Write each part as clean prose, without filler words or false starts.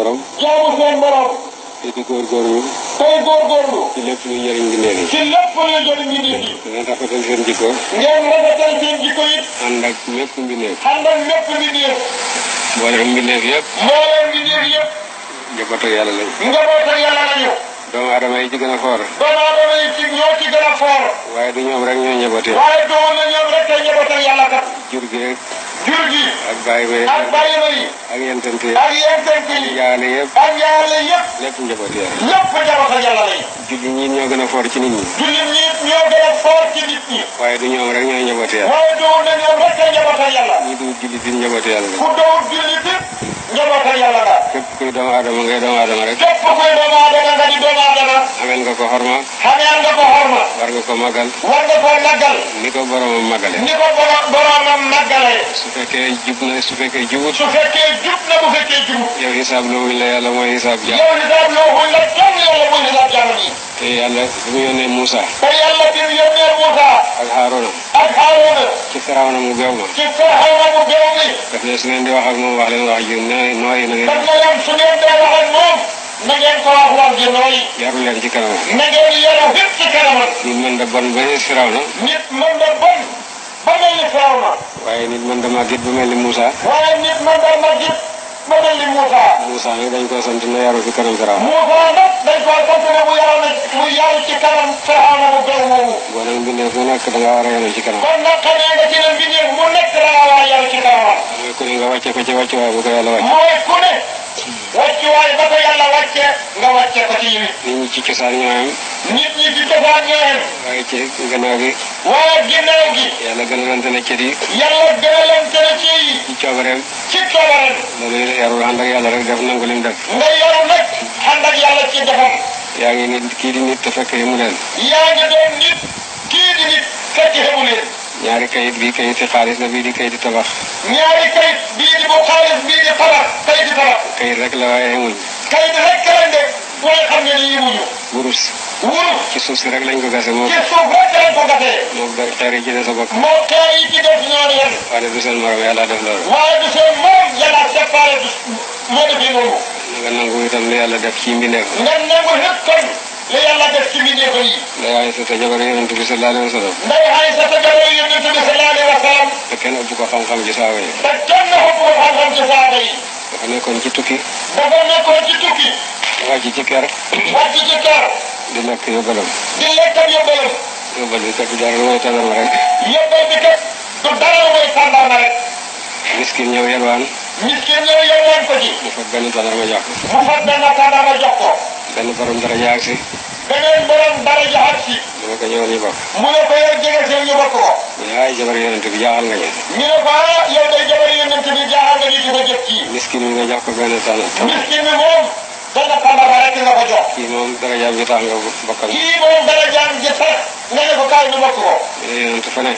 borom. jaamu seen borom. te di góorgóorlu. tey góorgóorlu. ci lépp luy njëriñ mbindeef yi. ci lépp luy njëriñ mbindeef yi. ngeen rafetal seen jikko. ngeen rafetal seen jikko it. ànd ak mépp mbindeef. ànd ak mépp mbindeef. mboolem mbindeef yëpp. mboolem mbindeef yëpp. njabootu yàlla lañ. njabootu yàlla lañu. doomu aadama yi ci gën a foor. doomu aadama yi ci ñoo ci gën a foor. waaye du ñoom rek ñoo njaboote. waaye doon na ñoom rek kay njabootu yàlla kat. jur gi jur gi. ak bàyyi ba ak bàyyi ba yi. ak yentante yi. ak yentante yi. jaale yëpp. ak jaale yëpp. lépp njabootu yàlla. lépp njabootu yàlla lañu. julli ñi ñoo gën a foor ci nit ñi. jullit ñi ñoo gën a foor ci nit ñi. waaye du ñoom rek ñooy njabootu yàlla. waaye doon na ñoom rek kay njabootu yàlla. ñi du jullit di njabootu yàlla la. ku doon jullit it njabootu yàlla la. képp kuy doomu aadama ngay doomu aadama rek. képp kuy doomu aadama nga di doomu aadama. amel nga ko xorma. xamee nga ko xorma. war nga ko magal. war nga koo màggal. ni ko boromam magale. ni ko boromam màggalee. su fekkee jub na su fekkee jubut. su fekkee jub na bu fekkee jubut. yow xisaab la wuñ la yàlla mooy xisaab jaam. yow xisaab loo wuñ la kenn yàlla muy xisaab jaam yi. te yàlla bi mu yónnee Moussa. te yàlla bi mu yónnee Moussa. ak Haaruna. ak Haaruna. ci Firawna mu beew ma. ci Firawna mu beew mi. daf ne su ngeen di wax ak moom wax leen wax ji nooyi na ngeen. daf na leen su ngeen dee wax ak moom. na ngeen ko wax wax ji nooyi. yaru leen ci kanam. na ngeen yaru fépp ci kanamam. nit mën da bon ba Firawna. nit mën da bon ba mel ni Firawna. waaye nit mën da màggit ba mel ni Moussa. waaye nit mën da màggit ba mel ni Moussa. Moussa nag dañ koo sant na yaru fi kanam Firawna. Moussa nag dañ koo sant ne mu yaru ci kanam Firawna mu beew moomu. boo nag mbindeef mu nekk da nga war a yaru ci kanam. kon nag xamee nga ci ne mbindeef mu nekk da nga war a yaru ci kanamam. mooy ku ne nga wàcce ko ci wàccuwaay bu ko yàlla wàcce. mooy ku ne wàccuwaay ba ko yàlla wàcce nga wàcce ko ci yi. nit ñi ci cosaan ñoo am. nit ñi ci cosaan ñoo yem. waaye ci gannaaw gi. waaye ginnaaw gi. yàlla gënalante na cër yi. yàlla gënalante na ci yi. ci coobareem. ci coobareem. loolu yarul ànd ak yàlla rek def nangu lim def. nga yaru nag ànd ak yàlla ci defam. yaa ngi nit kii di nit te fekk yemu leen. yaa ngi doon nit kii di nit fekk xamu leen. ñaari kayit bii kayiti xaalis la bii di kayiti tabax. ñaari kayit bii di bu xaalis bii di tabax kayiti tabax. kayit rek la waaye yemuñ. kayit rek lañ de waaye xam nga ni yemuñu. wurus. wurus. ci suuf si rek lañ ko gase moom. ci suuf rek lañ ko gasee. moom xeer yi ci des sa bokk. moo xeer yi ci des ñoo yem. waaye du seen morom yàlla def loolu. waaye du seen moom yàlla séparé moo defee noonu. nga nangu itam li yàlla def ci mbindeef. nga nangu lépp kon li yàlla def ci mbindeef yi. Ndeye Aïssata jabar yonent bi sallallahu alayhi wa sallam. Ndeye Aïssata jabar yonent bi sallallahu alayhi wa sallam. te kenn ëpp ko xam-xam ci saaba yi. te kenn ëpp ko xam-xam ci saaba yi. dafa nekkoon ci tukki. dafa nekkoon ci tukki. wàcc ci kër. wàcc ci kër. di lekk yóbbalam. di lekk ak yóbbalam. yóbbal bi kat du dara mooy tàndarma rek. yóbbal bi kat du dara mooy tàndarma rek. miskin ñëw yelwaan. miskin ñëw yelwaan ko ci. mu fab benn tàndarma jox ko. mu fab benn tàndarma jox ko. benn borom dara jaag si. beneen borom dara jaag si. mu ne ko ñëwal ñu bokk. mu ne ko yow jege seen ñu bokk ko. mu ne ay jabar yonent bi jaaxal nga ñu. ñu ne ko ah yow day jabar yonent bi jaaxal nga ñu ci sa jëf kii. miskin mi nga jox ko benn tàndarma. miskin mi moom benn tàndarma rek nga ko jox. kii moom dara jaam bi tax nga bokkal. kii moom dara jaam ji tax nga ne ko kaay ñu bokk ko. mu ne yonent fa ne.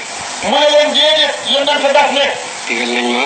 mu ne leen déedéet yonent daf ne. digal nañ ma.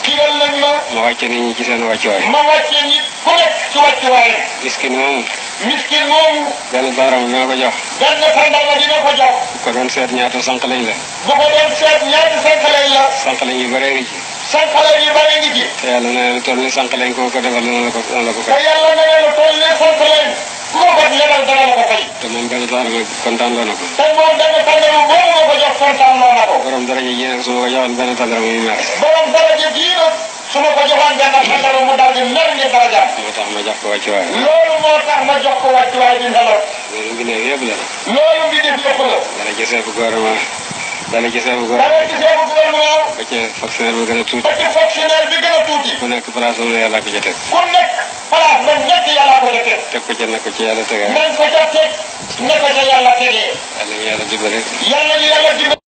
digal nañ ma. ma wàcce nit ñi ci seen wàccuwaay. ma wàcce nit ku nekk ci wàccuwaay. miskin moomu. miskin moomu. benn tàndarma dina ko jox. benn tàndarma dina ko jox. bu ko doon seet ñaata sànq lañ la. bu ko doon seet ñaata sànq lañ la. sànq lañ yu bëree ngi ci. sànq lañ yu bëree ngi ci. te yàlla na lu toll ni sànq lañ ko defal dana la ko te fay. yàlla na leen toll ni sànq lañ ku ko ko lebal dana la ko fay. te moom benn tàndarma kontaan loo na ko. te moom benn tàndarma boobu nga ko jox kontaan loo na ko. borom daraja ji nag su ma ko joxoon benn tàndarma mu mer. borom daraja jii nag su ma ko joxoon benn tàndarma mu daal di mer ngir daraja. moo tax ma jox ko wàccuwaay. loolu moo tax ma jox ko wàccuwaay bi ndalaw. loolu mbindeef yëpp la. loolu bi def yëpp la. dara ci seefu gouvernement. dara ci seefu gouvernement. dara ci seefu gouvernement. ba ci fonctionnaire bi gën a tuuti. ba ci fonctionnaire bi gën a tuuti. ku nekk place am la yàlla ko ca teg. ku nekk place ba nekk yàlla ko ca teg. teg ko ca nekk ci yàlla tegee. nañ ko ca teg ne ko ca yàlla tegee. yàlla ñu yàlla dimbale. yàlla ñu yàlla dimbale.